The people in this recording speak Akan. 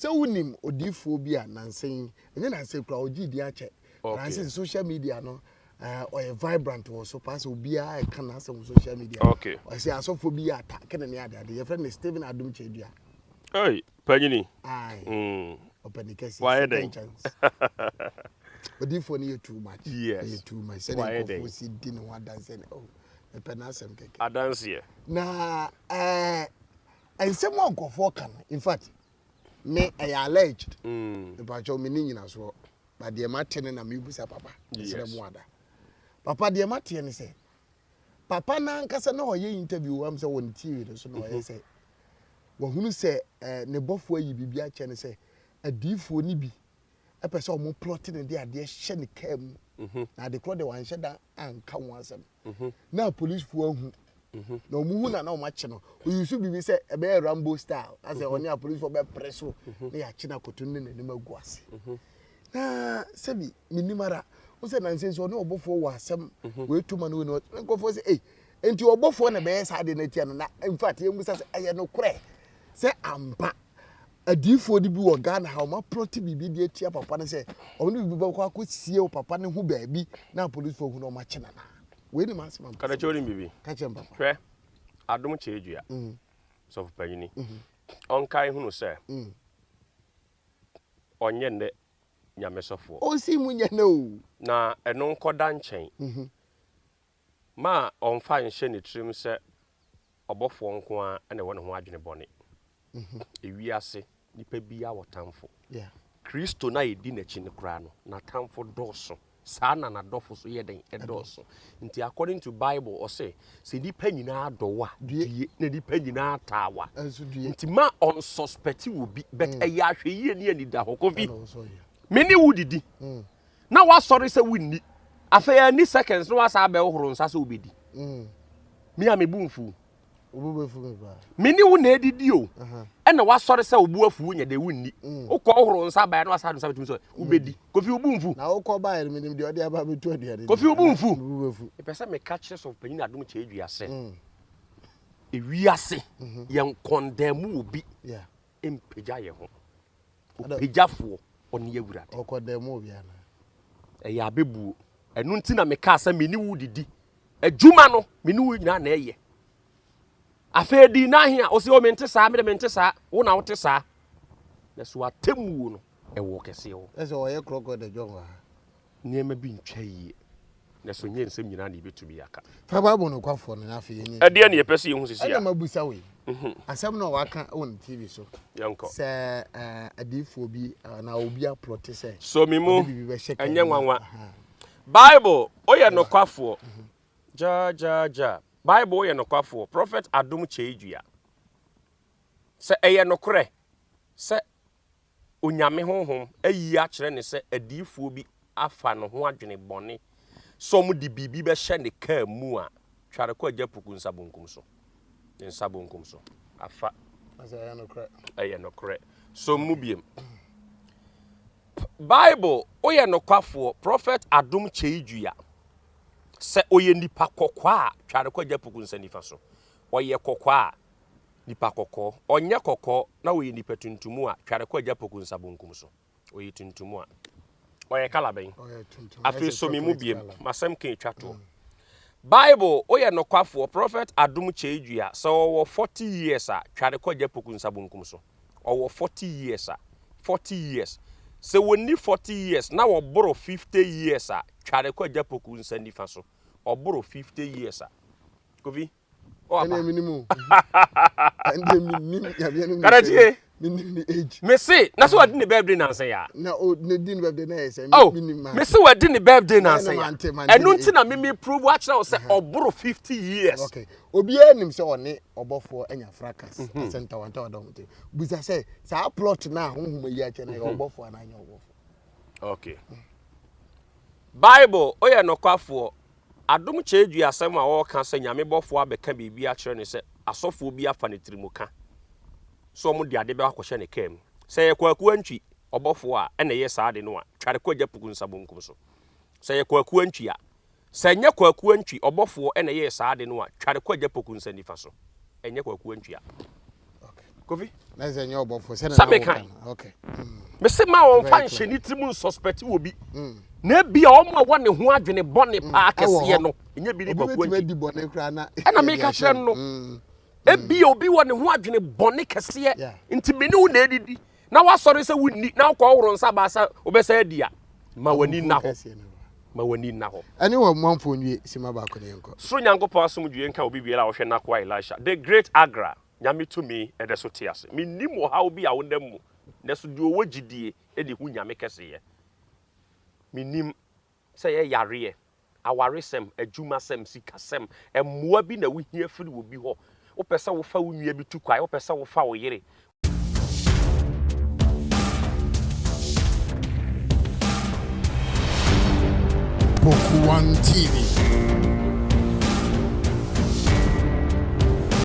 Sɛ wonim odiyifoɔ bi a nansa yi, ɛnyɛ nansa yi koraa, ɔgyee din akyɛ. Nansa yi social media no, ɔyɛ vibrant wɔ so paa sɛ obiara ɛka n'asɛm wɔ social media. Okay. Ɔsɛ asɔfoɔ bi yɛ attack ne ne ade ade. Yɛfrɛ no Stephen Adom Kyedua. Hey, panyini. Aye. Ɔpɛni kɛse. Wayɛ Second dɛn? chance. Odiyifoɔ no yɛ too much. Yes. Ɔyɛ too much. Sɛdeɛ Wayɛ dɛn? nkurɔfoɔ si di ne ho adanseɛ no, oh, mepɛ n'asɛm kɛkɛ. Adanseɛ. Na ɛɛ nsɛm a nkurɔfoɔ ka no, in fact, me ɛyɛ alleged. Mpakyɛw me ni nyinasoɔ. But deɛ mate no na mebusa papa. Mesrɛ mo ada. Papa deɛ mateɛ ne sɛ, papa n'ankasa na ɔyɛ interview wɔ am sɛ wɔ ne TV no so na ɔyɛ sɛ wahunu sɛ eh, ne bɔfoɔ ayi biribi akyɛ no sɛ adiyifoɔ no bi ɛpɛ sɛ ɔmo plɔte ne de adeɛ hyɛ ne kaa mu na ade korɔ deɛ wanhyɛ da anka ho asɛm na apolisifoɔ ahu na ɔmo hu na na ɔmo akye no. Oyi so biribi sɛ ɛbɛyɛ Rambo style asɛ ɔne apolisifoɔ bɛpere so na yɛakye no akɔto ne n'anim agu ase. Na sɛbi menim ara wo sɛ nansa nso ɔne ɔbɔfoɔ wɔ asɛm wei to ma no wei na nkurɔfoɔ sɛ ei, nti ɔbɔfoɔ na bɛyɛ saa deɛ no atia no. Na in fact yɛmmusa sɛ ɛyɛ nokorɛ sɛ ampa adiyifoɔ no bi wɔ Ghana ha ɔmo aprɔte biribi de atia papa no sɛ ɔmo de biribi bɛkɔ akɔsie wɔ papa no ho baabi na apolisifoɔ hu na ɔmo akye nana wei ne m'asɛm a Kada kyɛ wonim biribi? Ka kyerɛ me papa. Hwɛ, Adom Kyerɛdua, sɔfo panyini, ɔnkae hunu sɛ ɔnyɛ nnɛ Nyame sɔfoɔ. Ɔnsi mu nyɛ nnɛ o. Na ɛno nkɔda nkyɛn. Ma ɔmfa nhyɛ ne tirim sɛ ɔbɔfoɔ nko ara na ɛwɔ ne ho adwene bɔne. Ewiase, nipa biara wɔ tamfo. Kristo no a yɛdi n'akyi no koraa no, n'atamfo dɔɔso. Saa na n'adɔfo nso yɛ dɛn? Ɛdɔɔso. Nti according to Bible, ɔse, sɛ nnipa nyinaa dɔ wo a, due, na nnipa nyinaa taa wo a. Nti ma ɔnsuspect wɔ bi, but ɛyɛ ahwɛyie ne anidahɔ. Kofi, me ne wo didi, na woasɔre sɛ wonni. Afei anni seconds na woasan abɛhohoro nsa sɛ wobɛdi. Me a me bo mfuw. Me ne wo na edidi o. Ɛna wasɔre sɛ wo bo afu wo nyɛ dɛ wonni. Wokɔ wohoro nsa baeɛ na wasa de nsa bɛtum sɛ wobɛdi. Kofi wo bo mfu. Na wokɔ baeɛ no menim deɛ ɔde aba bɛtu aduane. Kofi wo bo mfu. Mepɛ sɛ meka kyerɛ sɔfo panyin Adom Kyei-Dua sɛ ewiase yɛn kɔndɛm obi mpagya yɛn ho. Opagyafoɔ ɔne Awurade. Ɔkɔndɛm obi anaa? Ɛyɛ abɛbuo. Ɛno nti na mekaa sɛ me ne wo didi. Adwuma no, me ne wo nyinaa na ɛyɛ. Afei dii n'ahe a, ɔsi o mente saa, mede mente saa, wo na wote saa. Na so atemmuo no, ɛwɔ kɛseɛ hɔ. Ɛsɛ ɔyɛ krɔkrɔ da dwɔn wɔ ha. Nneɛma bi ntwa yie. Na so nyɛ nsɛm nyinaa na yɛbɛtumi aka. Fa Bible nokwafoɔ no na afei yɛnyɛ. Ɛdeɛ na yɛpɛ sɛ yɛhu sisi a. Ɛna mabusa wei. Asɛm no a waka wɔ ne TV so. Yɛnkɔ. Sɛ adiyifoɔ bi anaa obi aplɔte sɛ. So me mu ɔde biribi bɛhyɛ ɛnyɛ kɛn mu. Nwanwa. Bible, woyɛ nokwafoɔ. Gya gya gya. Bible woyɛ nokwafoɔ. Prophet Adom Kyei-Dua. Sɛ ɛyɛ nokorɛ sɛ Onyame honhom ayi akyerɛ no sɛ adiyifoɔ bi afa ne ho adwene bɔne sɛ wɔn de biribi bɛhyɛ ne kaa mu a, tware kɔ Agya Poku nsa bonkum so. Ne nsa bonkum so. Afa. Ɛyɛ nokorɛ. Ɛyɛ nokorɛ. So mu biem. Bible, woyɛ nokwafoɔ, Prophet Adom Kyei-Dua. Sɛ ɔyɛ nipa kɔkɔɔ a, tware kɔ Agya Poku nsa nifa so. Ɔyɛ kɔkɔɔ a, nipa kɔkɔɔ. Ɔnyɛ kɔkɔɔ na ɔyɛ nipa tuntum a, tware kɔ Agya Poku nsa bonkum so. Ɔyɛ tuntum a. Ɔyɛ kala bɛn? Afei so me mu biem. Masɛm ka etwa toɔ. Bible, woyɛ nokwafoɔ, Prophet Adom Kyei-Dua. Sɛ ɔwɔ 40 years a, tware kɔ Agya Poku nsa bonkum so. Ɔwɔ 40 years a, 40 years. Sɛ wɔnni 40 years na wɔboro 50 years a, tware kɔ Agya Poku nsa nifa so. Ɔboro 50 years a. Kofi, o apa. Ɛnna menim o. Ɛnna menim Nyame no. Karatie. Menim ne age. Me se, na sɛ wadi ne birthday nansa ya. Na o ne di ne birthday na yɛ sɛ Oh, menim ma. me se wadi ne birthday nansa ya. Mante mante. Ɛno nti na me me prove akyerɛ wo sɛ ɔboro 50 years. Okay. Obiara nim sɛ ɔne ɔbɔfoɔ anya fracas. Asɛ ntawantawa da wɔn ntam. Bisa sɛ saa plot no a honhom ayi akyerɛ no ɛyɛ ɔbɔfoɔ anaa ɛnyɛ ɔbɔfoɔ. Okay. Bible, woyɛ nokwafoɔ. Adom Kyei-Dua asɛm a ɔreka sɛ Nyame bɔfoɔ abɛka biribi akyerɛ no sɛ asɔfoɔ bi afa ne tirimu ka sɛ wɔn de ade bɛkɔ akɔhyɛ ne kaa mu. Sɛ ɛyɛ Kwaku Antwi ɔbɔfoɔ a ɛna ɛyɛ saa ade no a, tware kɔ Agya Puku nsa bonkum so. Sɛ ɛyɛ Kwaku Antwi a. Sɛ ɛnyɛ Kwaku Antwi ɔbɔfoɔ ɛna ɛyɛɛ saa ade no a, tware kɔ Agya Poku nsa nifa so. Ɛnyɛ Kwaku Antwi a. Okay. Kofi. Na sɛ nyɛ ɔbɔfo sɛ na meka. Okay. Mese ma wɔmfa nhyɛ ne tirim nsuspect wɔ bi. Na ebi a wɔn a ɛwɔ ne ho adwene bɔne paa kɛseɛ no, ɛnyɛ bi ne kwakuo nti. Ɛna meka kyerɛ no no. Ebi a obi wɔ ne ho adwene bɔne kɛseɛ nti me ne wo na edidi na wasɔre sɛ wonni na wokɔ ɔworo nsa baasa wobɛsɛ adi a ma w'ani nna hɔ. Ma w'ani nna hɔ. Ɛne wɔ manfoɔ nwie sima baako ne yɛnkɔ. Soro Nyankopɔn asomdwoeɛ nka obi biara a ɔhwɛ n'akoa Elisha, the great Agra, Nyame tumi ɛdɛ so te ase. Mennim ɔhaw bi a wonam mu, nanso deɛ ɔwɔ gyidie na ɛhu Nyame kɛseyɛ. Mennim sɛ ɛyɛ yareɛ, awaresɛm, adwumasɛm, sikasɛm, mmoa bi na wohia firi obi hɔ, wopɛ sɛ wofa wo nua bi tu kwan, wopɛ sɛ wofa wo yere. Poku One TV.